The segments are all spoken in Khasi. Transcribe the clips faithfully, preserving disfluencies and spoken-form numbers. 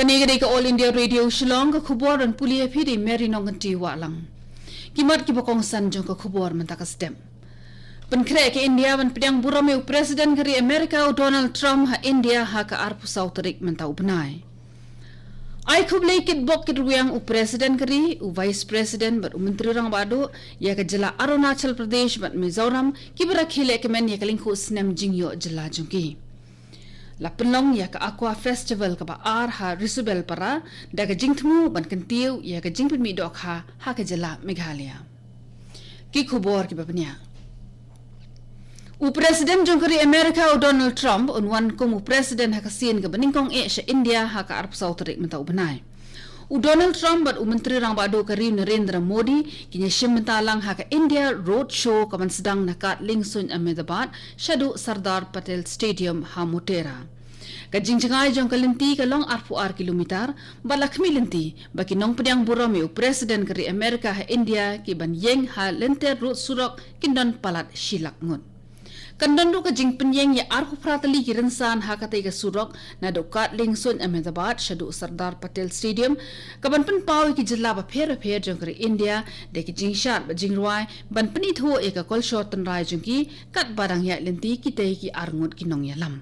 Kane ka dei ka All India Radio Shillong, ka khubor ban pule ïa phi da i Mary Nongkynrih Wahlang. Ki mat kiba kongsan jong ka khubor mynta ka step. Pynkhreh ka India ban pdiang burom ïa u President ka ri Amerika u Donald Trump ha India ha ka arphew saw tarik mynta u bnai. Ai khublei kitbok kitrwiang u President ka ri, u Vice President bad u Myntri Rangbah Duh ïa ka jylla Arunachal Pradesh bad Mizoram kiba rakhe lehkmen ïa ka lyngkhuh snem jingïoh jylla jong ki. La pynlong ïa ka Aqua Festival kaba ar ha Risubelpara da ka jingthmu ban kyntiew ïa ka jingpynmih dohkha ha ka jylla Meghalaya. Ki khubor kiba bniah. U President jong ka ri Amerika u Donald Trump un wan kum u President ha ka sien kaba nyngkong eh sha India ha ka arphew saw tarik mynta u bnai. U Donald Trump bad u Myntri Rangbah Duh ka ri u Narendra Modi kin ïashim bynta lang ha ka India Road Show kaban sdang na Kad Liengsuin Ahmedabad shaduh Sardar Patel Stadium ha Motera. Ka jingjngai jong ka lynti ka long arphew ar kilometer bad la khmih lynti ba ki nongpdiang burom ïa u President ka ri Amerika ha India kiban ïeng ha lynter rud surok kin don palat shi lak ngut. Kan don ruh ka jingpynïeng ïa arphew phra tylli ki rynsan ha katei ka surok naduh Kad Liengsuin Ahmedabad shaduh Sardar Patel Stadium kaban pynpaw ïa ki jylla bapher bapher jong ka ri India da ki jingshad bad jingrwai ban pynithuh ïa ka kolshor tynrai jong ki katba dang ïaid lynti kitei ki ar ngut ki nongïalam.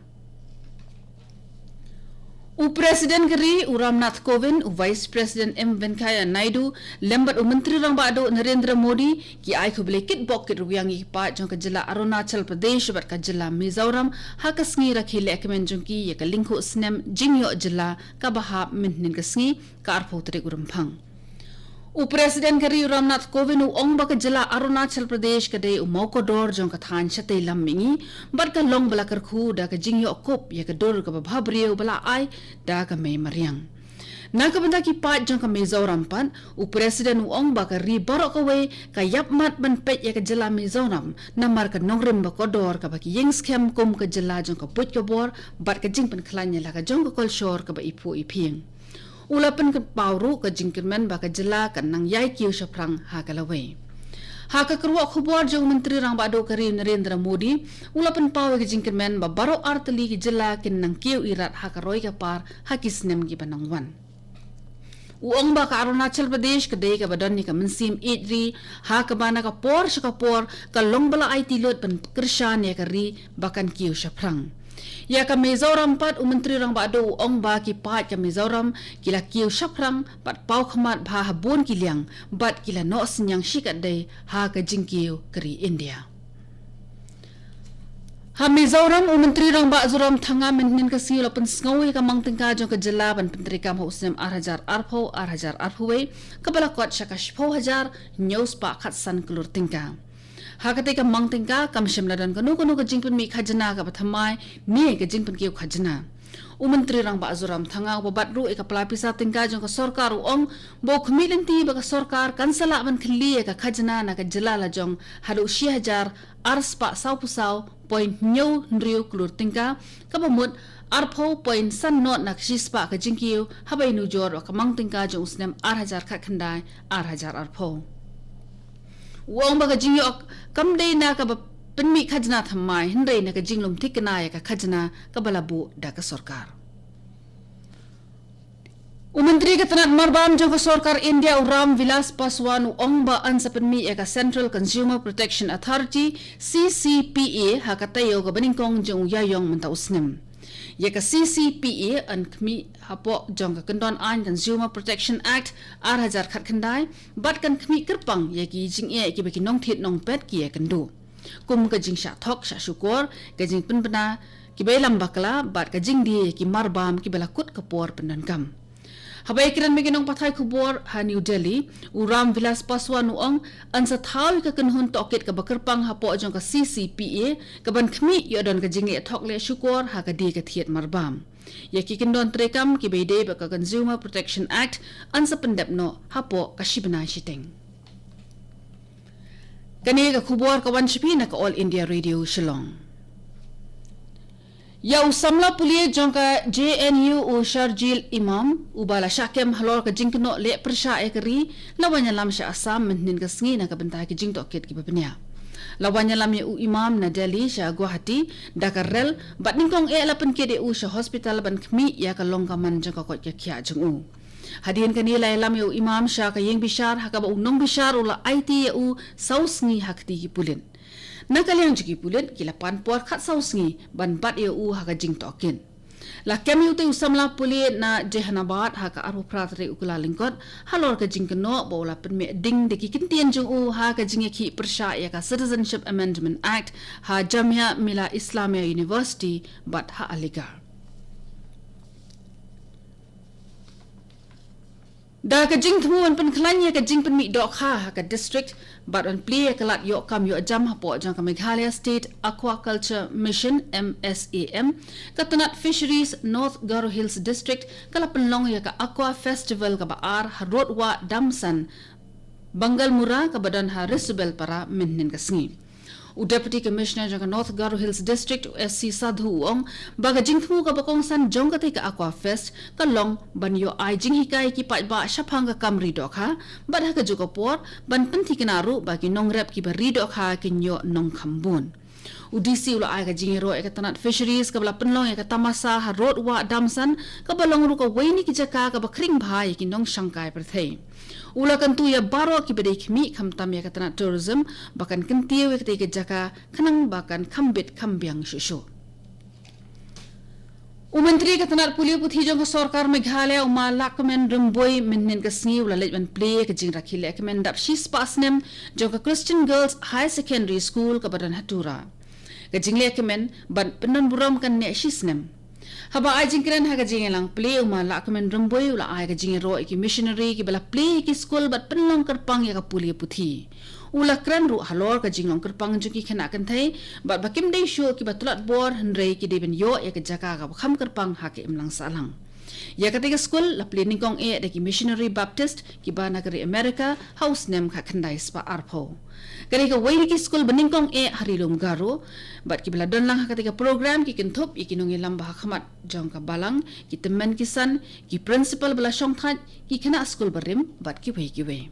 U President ka ri u Ramnath Kovind, u Vice President M Venkaiah Naidu lem bad u Myntri Rangbah Duh Narendra Modi ki ai khublei kitbok kitrwiang ïa ki paid jong ka jylla Arunachal Pradesh bad ka jylla Mizoram ha ka sngi rakhe lehkmen jong ki ïa ka lyngkhuh snem jingïoh jylla kaba hap mynhynnin ka sngi, ka arphew tarik u Rymphang. U President ka ri u Ramnath Kovind u ong ba ka jylla Arunachal Pradesh ka dei u mawkordor jong ka thaiñ shatei lam mihngi bad ka long ba la kyrkhu da ka jingïoh kup ïa ka dur kaba bhabriew ba la ai da ka mei mariang. Na ka bynta ki paid jong ka Mizoram pat, u President u ong ba ka ri baroh kawei ka ïap mat ban peit ïa ka jylla Mizoram namar ka nongrim ba kordor kaba ki ïeng skhem kum ka jylla jong ka buit ka bor bad ka jingpynkhlaiñ ïa la ka jong ka kolshor kaba iphuh iphieng. U la pynpaw ruh ka jingkyrmen ba ka jylla kan nang ïai kiew shaphrang ha ka lawei. Ha ka kyrwoh khubor jong u Myntri Rangbah Duh ka ri u Narendra Modi, u la pynpaw ïa ka jingkyrmen ba baroh ar tylli ki jylla kin nang kiew irat ha ka roi ka par ha ki snem kiba nang wan. U ong ba ka Arunachal Pradesh ka dei kaba don ïa ka mynsiem ïeit ri ha kaba na ka por sha ka por ka long ba la aiti lut ban kyrshan ïa ka ri ba kan kiew shaphrang. Ïa ka Mizoram pat, u Myntri Rangbah Duh u ong ba ki paid ka Mizoram ki la kiew shaphrang bad paw khmat bha ha bun ki liang bad ki la noh synñiang shikatdei ha ka jingkiew ka ri India. Ha Mizoram, u Myntri Rangbah Zoramthanga mynhynnin ka sngi u la pynsngew ïa ka mang tyngka jong ka jylla ban pyntreikam ha u snem ar hajar arphew, ar hajar arphew wei kaba la kot sha ka shiphew hajar hynñiew spah khatsan klur tyngka. Ha katei ka mang tyngka kam shym la don kano kano ka jingpynmih khajna kaba thymmai ne ka jingpynkiew khajna. U Myntri Rangbah Zoramthanga uba bat ruh ïa ka pla pisa tyngka jong ka sorkar u ong ba u khmih lynti ba ka sorkar kan sa lah ban khyllie ïa ka khajna na ka jylla lajong haduh shi hajar ar spah sawphew saw point hynñiew hynriew klur tyngka, kaba mut arphew point san not na ka shispah ka jingkiew, haba ïanujor bad ka mang tyngka jong u snem ar hajar khatkhyndai, ar hajar arphew. U ong ba ka jingïoh kam dei na kaba pynmih khajna thymmai, hynrei na ka jinglum thikna ïa ka khajna kaba la buh da ka sorkar. U Myntri ka tnat marbam jong ka sorkar India u Ram Vilas Paswan u ong ba yn sa pynmih ïa ka Central Consumer Protection Authority, C C P A, ha ka taïew kaba nyngkong jong u Ïaïong mynta u snem. Ïa ka C C P A yn khmih hapoh jong ka kyndon aiñ Consumer Protection Act ar hajar khatkhyndai bad kan khmih kyrpang ïa ki jingeh kiba ki nongthied nongpet ki ïakynduh, kum ka jingshah thok shah shukor, ka jingpynbna kiba ïalam bakla bad ka jingdie ïa ki marbam kiba la kut ka por pyndonkam. Haba ïakren bad ki nongpathai khubor ha New Delhi, u Ram Vilas Paswan u ong yn sa thaw ïa ka kynhun tohkit kaba kyrpang hapoh jong ka C C P A kaban khmih ïoh don ka jingleh thok leh shukor ha ka die ka thied marbam. Ïa ki kyndon treikam kiba ïadei bad ka Consumer Protection Act yn sa pyndep noh hapoh ka shi bnai shiteng. Kane ka khubor ka wan sha phi na ka All India Radio Shillong. Ïa u samla pule jong ka J N U u Sharjeel Imam, uba la shah kem halor ka jingkynnoh leh pyrshah ïa ka ri, la wan ïalam sha Assam mynhynnin ka sngi na ka bynta ki jingtohkit kiba bniah. La wan ïalam ïa u Imam na Delhi sha Guwahati da ka rel, bad nyngkong eh la pynkit ïa u sha hospital ban khmih ïa ka long ka man jong ka koit ka khiah jong u. Hadien kane la ïalam ïa u Imam sha ka ïing bishar, ha kaba u nongbishar u la aiti ïa u saw sngi ha kti ki pulit. Na ka liang jong ki pulit, ki la pan por khatsaw sngi ban bat ïa u ha ka jingtohkit. La kem ïa utei u samla pule na Jehanabad ha ka arphew phra tarik u Kyllalyngkot, halor ka jingkynnoh ba u la pynmih ding da ki kyntien jong u ha ka jingïakhih pyrshah ïa ka Citizenship Amendment Act ha Jamia Millia Islamia University bad ha Aligarh. Da ka jingthmu ban pynkhlaiñ ïa ka jingpynmih dohkha ha ka district, bad ban plie ïa ka lad ïoh kam ïoh jam hapoh jong ka Meghalaya State Aquaculture Mission, M S A M, ka tnat Fisheries North Garo Hills District ka la pynlong ïa ka Aqua Festival kaba ar ha Rotwah Damsan, Bangalmura, kaba don ha Risubelpara mynhynnin ka sngi. U Deputy Commissioner jong ka North Garo Hills District, u S C Sadhu, u ong ba ka jingthmu kaba kongsan jong katei ka Aqua Fest ka long ban ïoh ai jinghikai ki paidbah shaphang ka kam ri dohkha, bad ha kajuh ka por ban pynthikna ruh ba ki nongrep kiba ri dohkha kin ïoh nongkham bun. U D C u la ai ka jingïaroh ïa ka tnat Fisheries kaba la pynlong ïa ka tamasa ha Rotwah Damsan, kaba long ruh kawei na ki jaka kaba khring bha ïa ki nongshangkai pyrthei. U la kyntu ïa baroh kiba dei khmih, khamtam ïa ka tnat Tourism, ba kan kyntiew ïa katei ka jaka khnang ba kan kham bit kham biang shuh shuh. U Myntri ka tnat pule puthi jong ka sorkar Meghalaya, u Ma Lahkmen Rymbui, mynhynnin ka sngi u la leit ban plie ïa ka jingrakhe lehkmen dap shispah snem jong ka Christian Girls Higher Secondary School kaba don ha Tura. Ka jinglehkmen ban pyndonburom kan neh shisnem. Haba ai jingkren ha ka jingïalang plie, u Ma Lahkmen Rymbui u la ai ka jingïaroh ïa ki missionary kiba la plie ïa ki skul bad pynlong kyrpang ïa ka pule puthi. U la kren ruh halor ka jinglong kyrpang jong ki khynnah kynthei, bad ba kim dei shuh kiba tlot bor, hynrei ki dei ban ïoh ïa ka jaka kaba kham kyrpang ha ka imlang sahlang. Ïa katei ka skul la plie nyngkong eh da ki missionary Baptist kiba na ka ri America ha u snem khatkhyndai spah arphew. Ka dei kawei na ki skul ba nyngkong eh ha Ri Lum Garo, bad kiba la don lang ha katei ka program ki kynthup ïa ki nongïalam ba ha khmat jong ka balang, ki tymmen ki san, ki principal ba la shongthait, ki khynnah skul barim bad kiwei kiwei.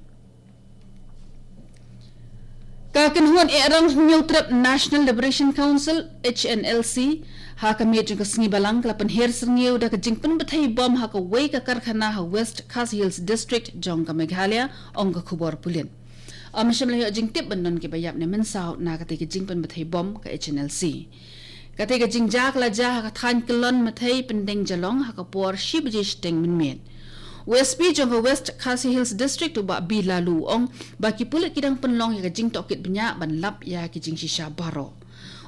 Ka kynhun eh rang Hynñiewtrep National Liberation Council, H N L C, ha ka miet jong ka sngi Balang ka la pynher syrngiew da ka jingpynbthei bom ha kawei ka karkhana ha West Khasi Hills District jong ka Meghalaya, ong ka khubor pulit. Ym shym la ïoh jingtip ban don kiba ïap ne mynsaw na katei ka jingpynbthei bom ka H N L C. Katei ka jingjia ka la jia ha ka thaiñ Kyllon Mathei Pyndengjallong ha ka por shi baje shiteng mynmiet. U S P jong ka West Khasi Hills District, u Bah B Laloo, u ong ba ki pulit ki dang pynlong ïa ka jingtohkit bniah ban lap ïa ki jingshisha baroh.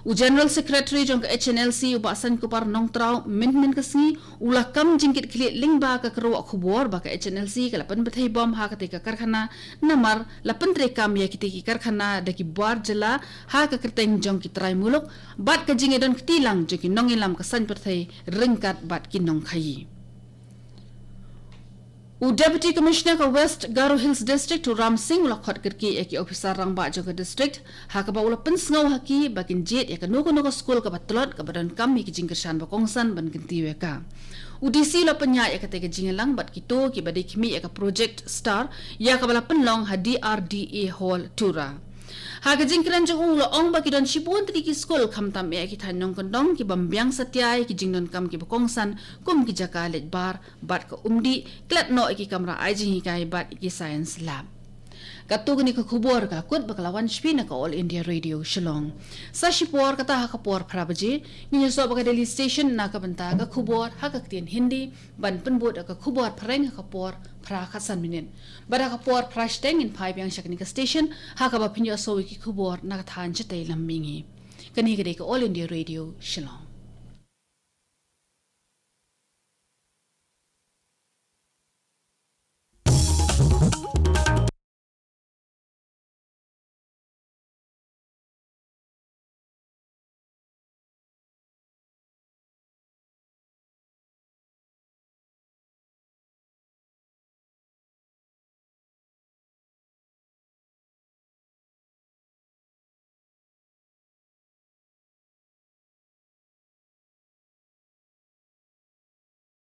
U General Secretary jong ka H N L C, u Bah Sainkupar Nongtraw, mynhynnin ka sngi u la kam jingkitkhlieh lyngba ka kyrwoh khubor ba ka H N L C ka la pynbthei bom ha katei ka karkhana, namar la pyntreikam ïa kitei ki karkhana da ki bar jylla ha ka kyrteng jong ki trai muluk, bad ka jingïadon kti lang jong ki nongïalam ka saiñ pyrthei ryngkat bad ki nongkhaïi. U Deputy Commissioner ka West Garo Hills District, u Ram Singh, u la khot kyrkieh ïa ki ophisar rangbah jong ka district, ha kaba u la pynsngew ha ki ba kin jied ïa kano kano ka skul kaba tlot kaba donkam ïa ki jingkyrshan ba kongsan ban kyntiew ïa ka. U D C u la pynïaid ïa katei ka jingïalang bad kito kiba dei khmih ïa ka Project Star, ïa kaba la pynlong ha D R D A Hall, Tura. Ha ka jingkren jong u, u la ong ba ki don shibun tylli ki skul, khamtam eh ki thaiñ nongkyndong, ki bym biang satia ïa ki jingdonkam kiba kongsan, kum ki jaka leit bar bad ka umdih, klet noh ïa ki kamra ai jinghikai bad ïa ki science lab. Katto katne ka khubor ka kut ba ka la wan sha phi na ka All India Radio Shillong. Sa shipor kata ha ka por phra baje ngin ïasoh bad ka Delhi Station na ka bynta ka khubor ha ka ktien Hindi, ban pynbud ïa ka khubor phareng ha ka por phra khatsan minit. Bad ha ka por phra shiteng ngin phai biang sha kane ka station ha kaba phin ïohsngew ïa ki khubor na ka thaiñ shatei lam mihngi. Kane ka dei ka All India Radio Shillong.